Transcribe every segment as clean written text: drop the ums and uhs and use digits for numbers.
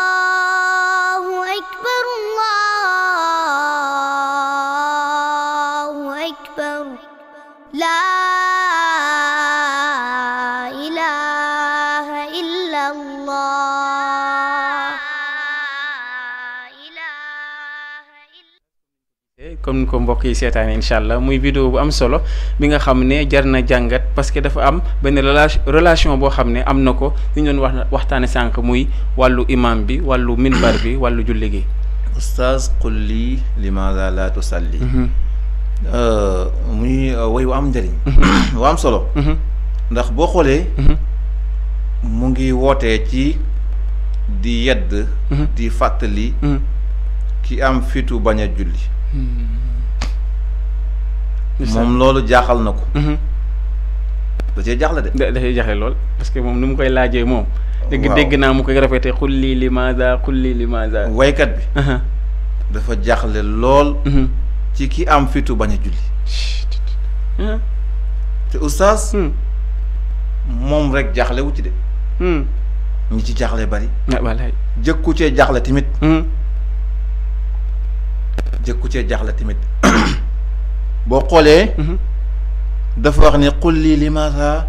الله أكبر الله أكبر لا إله إلا الله comme ko mbokk yi seetaane incha allah muy vidéo bu am solo bi nga xam ne jar na jàngat parce que dafa am benn relation boo xam ne am na ko li ñu doon waxtaane sànq muy wàllu imam bi wàllu minbar bi wàllu julli gi. Oustaz qul lii limaada laa tusalli. muy woy wu am njëriñ. wu am solo. ndax boo xoolee. mu ngi wootee ci di yedd. di fàttali. ki am fitu bañ a julli. moom loolu jaaxal na ko. da cee jaaxle de. da cee jaaxle lool parce que moom ni mu koy laajee moom. waaw dégg naa mu koy répété xul lii limaada xul lii limaada. waykat bi. dafa jaaxle lool. ci ki am fitu bañ a julli. te oustaz. moom rek jaaxle wu ci de. ñi ci jaaxle bari. wallaay jëkku cee jaaxle tamit. jëkku cee jaaxle tamit. boo xoolee. dafa wax ne qul lii limaada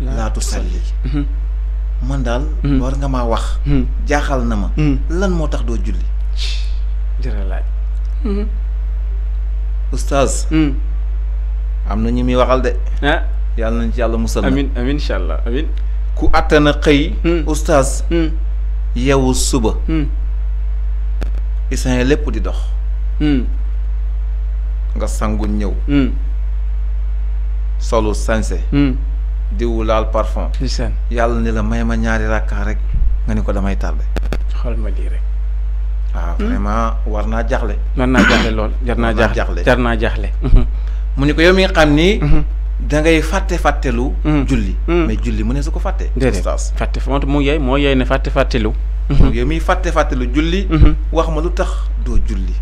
laa tusalli. man daal. war nga maa wax. jaaxal na ma. lan moo tax doo julli. jërëlaay. oustaz. am na ñi muy waxal de. yàlla nañ ci yàlla musal na. amin amin incha allah amin. ku àttana xëy. oustaz. yeewu suba. isin lépp di dox. nga sangu ñëw. solu sañse. diwu laal parfum. yàlla ni la may ma ñaari rakka rek nga ni ko damay tardé. xool ma lii rek. waaw vraiment war naa jaaxle. war naa jaaxle lool jar naa jaaxle jar naa jaaxle. mu ni ko yow mi nga xam ni. da ngay fàttelu. julli. mais julli mu ne su ko fàtte. déedéet fàtte moo yeey ne fàttelu. yow miy fàttelu julli. wax ma lu tax doo julli.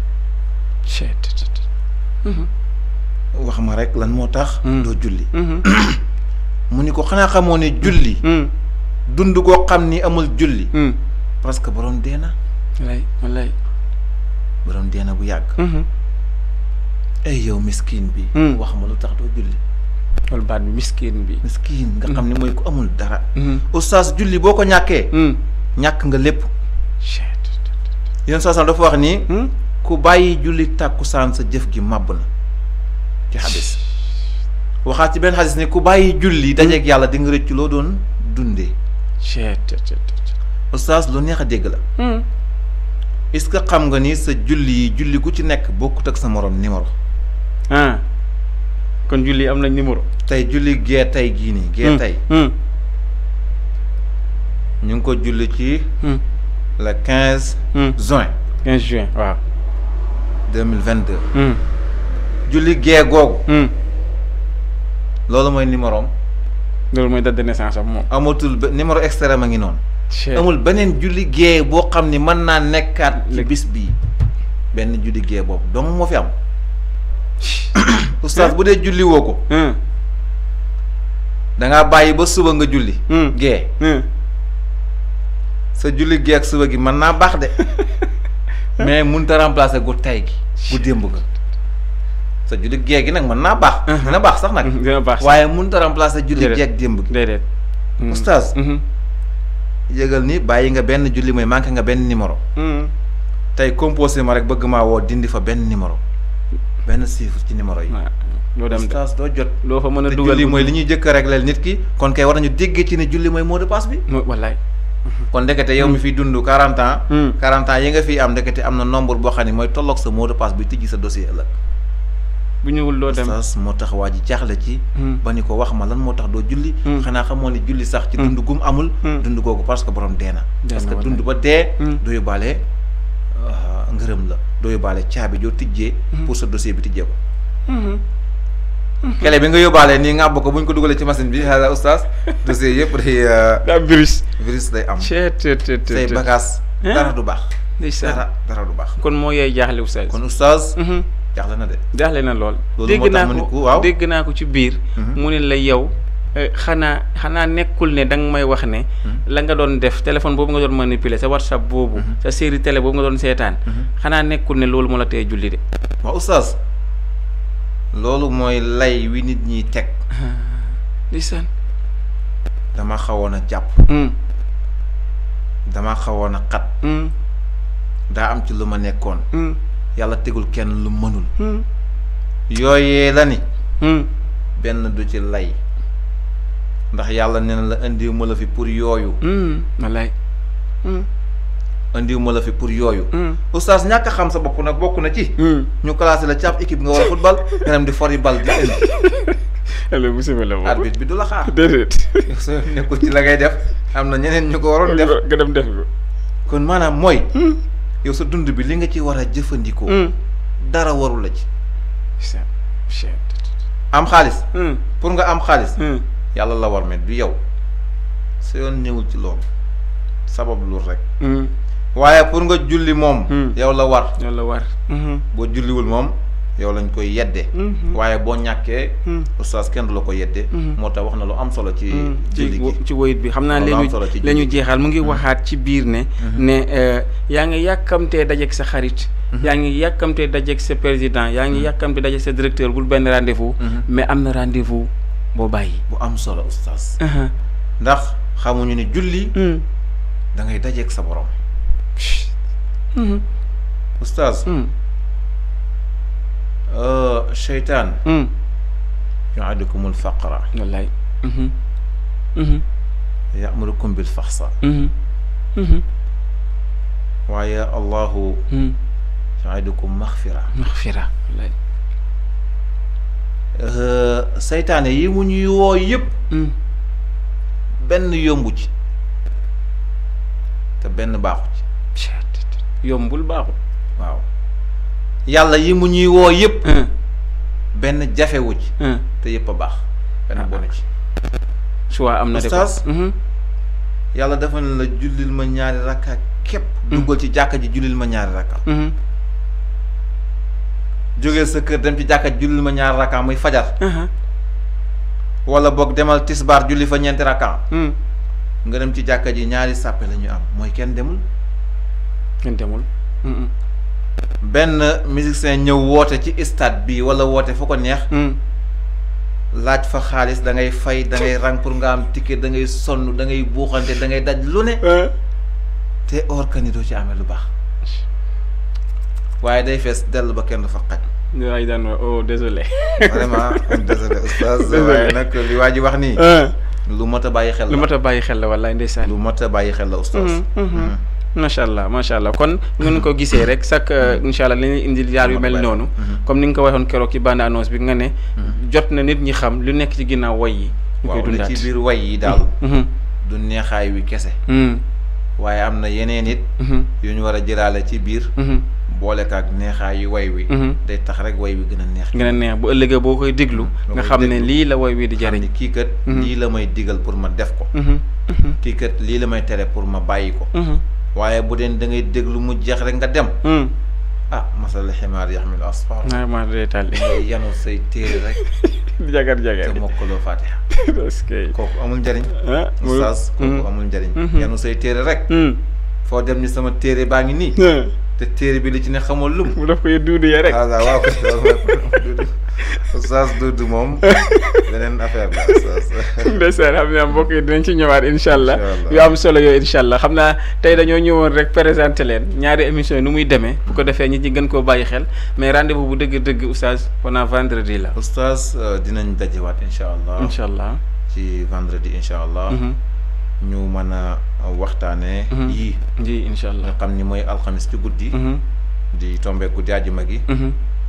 wax ma rek lan moo tax. doo julli. mu ni ko xanaa xamoo ne julli. dund goo xam ni amul julli. parce que borom dee na. wallaay borom dee na bu yàgg. ay yow miskin bi. wax ma lu tax doo julli. wala baat bi miskin bi. miskin nga xam ne mooy ku amul dara. oustaz julli boo ko ñàkkee. ñàkk nga lépp. yéen saa dafa wax ni. ku bàyyi julli tàkkusaan sa jëf gi màbb na. ci xadis waxaat ci benn xadis ne ku bàyyi julli dajeeg yàlla di nga rëccu loo doon dundee. oustaz lu neex a dégg la. est-ce que xam nga ni sa julli yi julli gu ci nekk bokkut ak sa morom numéro. kon julli am nañ numéro. tey julli gee tey gii nii. gee tey. ñu ngi ko julli ci. le 15 juin. 15 juin waaw. 2022. julli gee googu. loolu mooy numéro am. loolu mooy date de naissance am moom. amatul numéro extrême a ngi noonu. amul beneen julli gee boo xam ni mën naa nekkaat ci bis bii. benn julli gee boobu donc moo fi am. oustaz bu dee julli woo ko. da ngaa bàyyi ba suba nga julli. gee. sa julli gee ak suba gi mën naa baax de. mais mënut a remplacer gu tey gi. bu démb ga. sa julli gee gi nag mën naa baax. dina baax sax nag. dina baax sax waaye mënut a remplacer julli gee ak démb gi. déedéet. oustaz. yëgal ni bàyyi nga benn julli mooy manqué nga benn numéro. tey composé ma rek bëgg maa woo dindi fa benn numéro. benn chiffre ci numéro yi. doo dem de oustaz doo jot. loo fa mën a te dugal julli mooy li ñuy jëkk a régleel nit ki. kon kay war nañu déggee ci ne julli mooy mot de passe bi. wallaay. kon ndekete yow mi fiy dund 40 ans. 40 ans yi nga fiy am ndekete am na nombre boo xam ne mooy tolloog sa mot de passe bi tijji sa dossier ëllëg. bu ñëwul doo dem oustaz moo tax waa ji jaaxle ci. ba ni ko wax ma lan moo tax doo julli. xanaa xamoo ne julli sax ci dund gum amul. dund googu parce que borom dee na. parce que dund ba dee. doo yóbbaale ngërëm la doo yóbbaale caabi joo tijjee. pour sa dossier bi tijjee ko. kele bi nga yóbbaale nii nga ko bu ñu ko dugalee ci machine bi xaaral oustaz dossier yëpp day. daa virus. virus day am. say bagage dara du baax. dara du baax. kon moo yee jaaxle oustaz. kon oustaz. jaaxle na de. jaaxle na lool. loolu moo tax mu ne ko waaw dégg naa ko ci biir. mu ne la yow xanaa nekkul ne da nga may wax ne la nga doon def téléphone boobu nga doon manipuler sa WhatsApp boobu sa série télé boobu nga doon seetaan xanaa nekkul ne loolu moo la tee julli de waaw oustaz loolu mooy lay wi nit ñi teg lisaan dama xawoon a jàpp dama xawoon a xat daa am ci lu ma nekkoon yàlla tegul kenn lu mënul yooyee la ni benn du ci lay ndax yàlla nee na la indiw ma la fi pour yooyu wallaay indiw ma la fi pour yooyu oustaz ñàkk a xam sa bopp nag bokk na ci ñu classé la ci ab équipe nga war a football nga dem di fori bal di indi allo musiba la boobu arbitre bi du la xaar déedéet soo nekkul ci la ngay def am na ñeneen ñu ko waroon def nga dem def ko kon maanaam mooy yow sa dund bi li nga ci war a jëfandikoo dara warul la ci am xaalis pour nga am xaalis yàlla la war mais du yow sa yoon ñëwul ci loolu sabab lu rek waaye pour nga julli moom yow la war boo julliwul moom yow lañ koy yedde waaye boo ñàkkee oustaz kenn du la ko yedde moo tax wax na lu am solo ci julli gi ci woyit bi xam naa la ñu jeexal mu ngi waxaat ci biir ne yaa ngi yàkkamtee dajeek sa xarit yaa ngi yàkkamtee dajeek sa président yaa ngi yàkkamtee dajeek sa directeur bul benn rendez-vous mais am na rendez-vous boo bàyyi bu am solo oustaz ndax xamuñu ne julli da ngay dajeek sa borom oustaz seytaan yu'idukumul faqra wallaay ya'murukum bil faxsa waaye allahu yu'idukum maxfira wallaay seytaane yi mu ñuy woo yëpp benn yombu ci te benn baaxu ci yombul baaxul waaw yàlla yi mu ñuy woo yëpp benn jafewu ci te yëpp a baax benn bonu ci choix am na de oustaz yàlla dafa ne la jullil ma ñaari rakka képp duggal ci jàkka ji jullil ma ñaari rakka jógee sa kër dem ci jàkka ji jullil ma ñaari rakka muy fajar wala boog demal tisbaar julli fa ñeenti rakka nga dem ci jàkka ji ñaari sàppe la ñu am mooy kenn demul benn musicien ñëw woote ci stade bi wala woote fa ko neex laaj fa xaalis da ngay fay da ngay rang pour nga am ticket da ngay sonn da ngay buuxante da ngay daj lu ne te or que ni doo ci amee lu baax waaye day fees dell ba kenn du fa xaj waaye daan oh désolé vraiment désolé oustaz waaye nag li waa ji wax nii lu mat a bàyyi xel la lu mat a bàyyi xel la wallaay ndeysaan lu mat a bàyyi xel la oustaz macha allah kon ngeen ko gisee rek chaque incha allah li ñuy indil yaar yu mel noonu comme ni nga ko waxoon keroog ci bande annonce bi nga ne jot na nit ñi xam lu nekk ci ginnaaw way yi ñu koy dundaat ci biir way yi daal du neexaay wi kese waaye am na yeneen it yu ñu war a jëlaale ci biir boolek ak neexaayu way wi day tax rek way wi gën a neex bu ëllëgee boo koy déglu nga xam ne lii la way wi di jariñ kii kat lii la may digal pour ma def ko kii kat lii la may tere pour ma bàyyi ko waaye bu deen da ngay déglu mu jeex rek nga dem ah masal ximaar yaxmilu asfar ma reetal ngay yanu say téere rek di jagar te mokkaloo fatiha parce que kooku amul njëriñ oustaz kooku amul njëriñ yanu say téere rek foo dem ni sama téere baa ngi nii te téere bi li ci ne xamul lum mu def ko duudu ya rek waaw ko duudu oustaz duudu moom beneen affaire la oustaz ndeysaan xam naa mbokk yi dinañ ci ñëwaat incha allah yu am solo yooyu incha allah xam naa tey dañoo ñëwoon rek présenté leen ñaari émission yi nu muy demee bu ko defee nit ñi gën koo bàyyi xel mais rendez-vous bu dëgg-dëgg oustaz pendant vendredi la oustaz dinañ dajewaat incha allah ci vendredi incha allah ñu mën a waxtaanee yii incha allah nga xam ni mooy alxamis ci guddi di tombe guddi àjjuma gi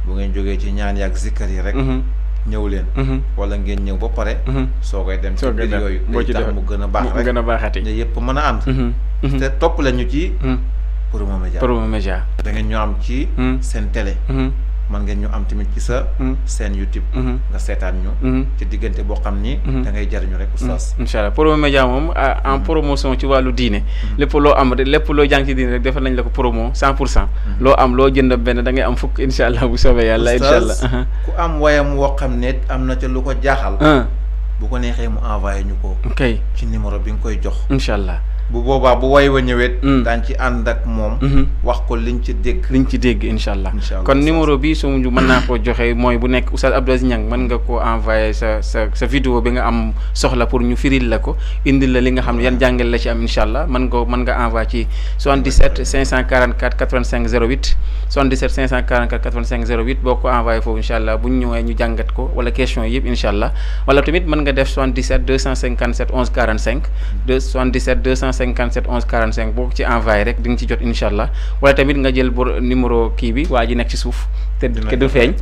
bu ngeen jógee ci ñaan yaak zikkar yi rek ñëw leen wala ngeen ñëw ba pare soo koy dem ci biir yooyu day tax mu gën a baax rek gën a baaxati ne yëpp mën a ànd te topp leen ñu ci Promo Média da ngeen ñu am ci seen télé man ngeen ñu am tamit ci sa seen YouTube nga seetaan ñu ci diggante boo xam ni da ngay jariñu rek oustaz incha allah Promo Média moom en promotion ci wàllu diine lépp loo am rek lépp loo jàng ci diine rek defal nañ la ko promo 100% loo am loo jënd benn da ngay am fukk incha allah bu soobee yàlla incha allah ku am wayam woo xam ne am na ca lu ko jaaxal bu ko neexee mu envoyé ñu ko. ok ci numéro bi nga koy jox. incha allah. bu boobaa bu way wa ñëwet daañ ci ànd ak moom. wax ko liñ ci dégg. incha allah kon numéro bi su mën naa koo joxe mooy bu nekk Oustaz Abdou Aziz Niang mën nga koo envoyé sa vidéo bi nga am soxla pour ñu firil la ko indil la li nga xam ne yan jàngal la ci am incha allah mën nga envoyé ci 77 544 85 08 77 544 85 08 boo ko envoyé foofu incha allah bu ñu ñëwee ñu jàngat ko wala question yëpp incha allah wala tamit mën nga def 77 257 11 45 77 257 11 45 boo ko ci envoyé rek di nga ci jot incha allah wala tamit nga jël numéro kii bi waa ji nekk ci suuf te du feeñ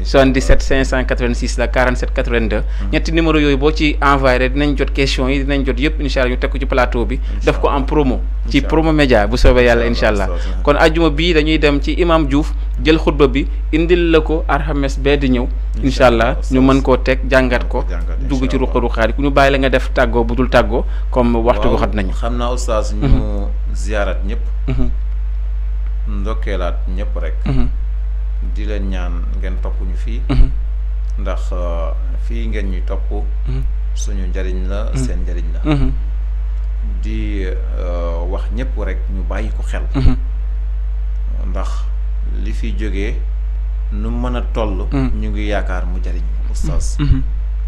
77 586 la 47 82 ñetti numéro yooyu boo ci envoyé rek dinañ jot question yi dinañ jot yëpp incha allah ñu teg ko ci plateau bi def ko en promo ci promo média bu soobee yàlla incha allah kon ajjuma bii dañuy dem ci imam Diouf jël xutba bi indil la ko alxames bee di ñëw incha allah ñu mën koo teg jàngat ko dugg ci ruqa-ruqaat yi ku ñu bàyyi la nga def tàggoo bu dul tàggoo comme waxtu bi xat nañu xam naa oustaz ñu ziyaarat ñëpp ndokkeelaat ñëpp rek di leen ñaan ngeen topp ñu fii ndax fii ngeen ñuy topp suñu njariñ la seen njariñ la di wax ñëpp rek ñu bàyyi ko xel ndax li fi jógee nu mën a toll ñu ngi yaakaar mu jariñ oustaz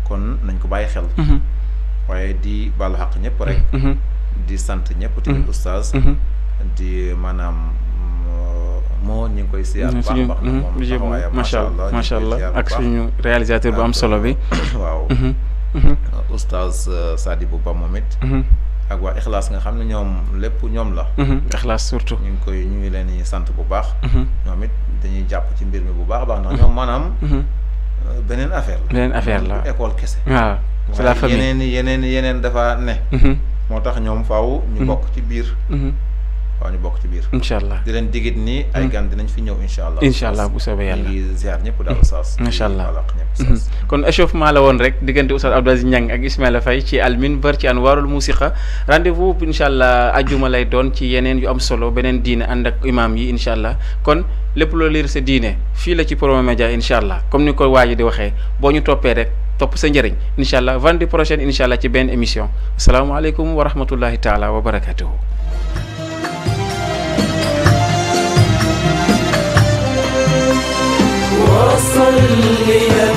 kon nañ ko bàyyi xel waaye di baalu xaq ñëpp rek di sant ñëpp tamit oustaz di maanaam moo ñu ngi koy siyaar baax baax na moom taxawaayam macha allah ak suñu réalisateur bu am solo bi waaw oustaz Sadibou Ba moom it ak waa Ixlaas nga xam ne ñoom lépp ñoom la Ixlaas surtout ñu ngi leen di sant bu baax ñoom it dañuy jàpp ci mbir mi bu baax a baax ndax ñoom maanaam beneen affaire la école kese waaw c'est la famille yeneen dafa ne moo tax ñoom faaw ñu bokk ci biir incha allah di leen digit ni ay gan dinañ fi ñëw incha allah bu soobee yàlla ngi ziar ñëpp daal oustaz incha allah kon échauffement la woon rek diggante Oustaz Abdou Aziz Niang ak Ismaïla Faye ci Al Minbar ci Anwarul Musiqa rendez-vous incha allah ajjuma lay doon ci yeneen yu am solo beneen diine ànd ak imam yi incha allah kon lépp loo liir sa diine fii la ci Promo Média incha allah comme ni ko waa ji di waxee boo ñu toppee rek topp sa njëriñ incha allah vendredi prochaine incha allah ci benn émission asalaamaaleykum wa rahmatullahi taala wa barakatuhu وصليا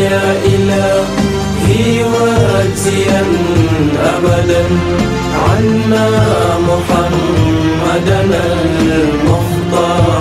يا إلهي واجزيا أبدا عنا محمدنا المختار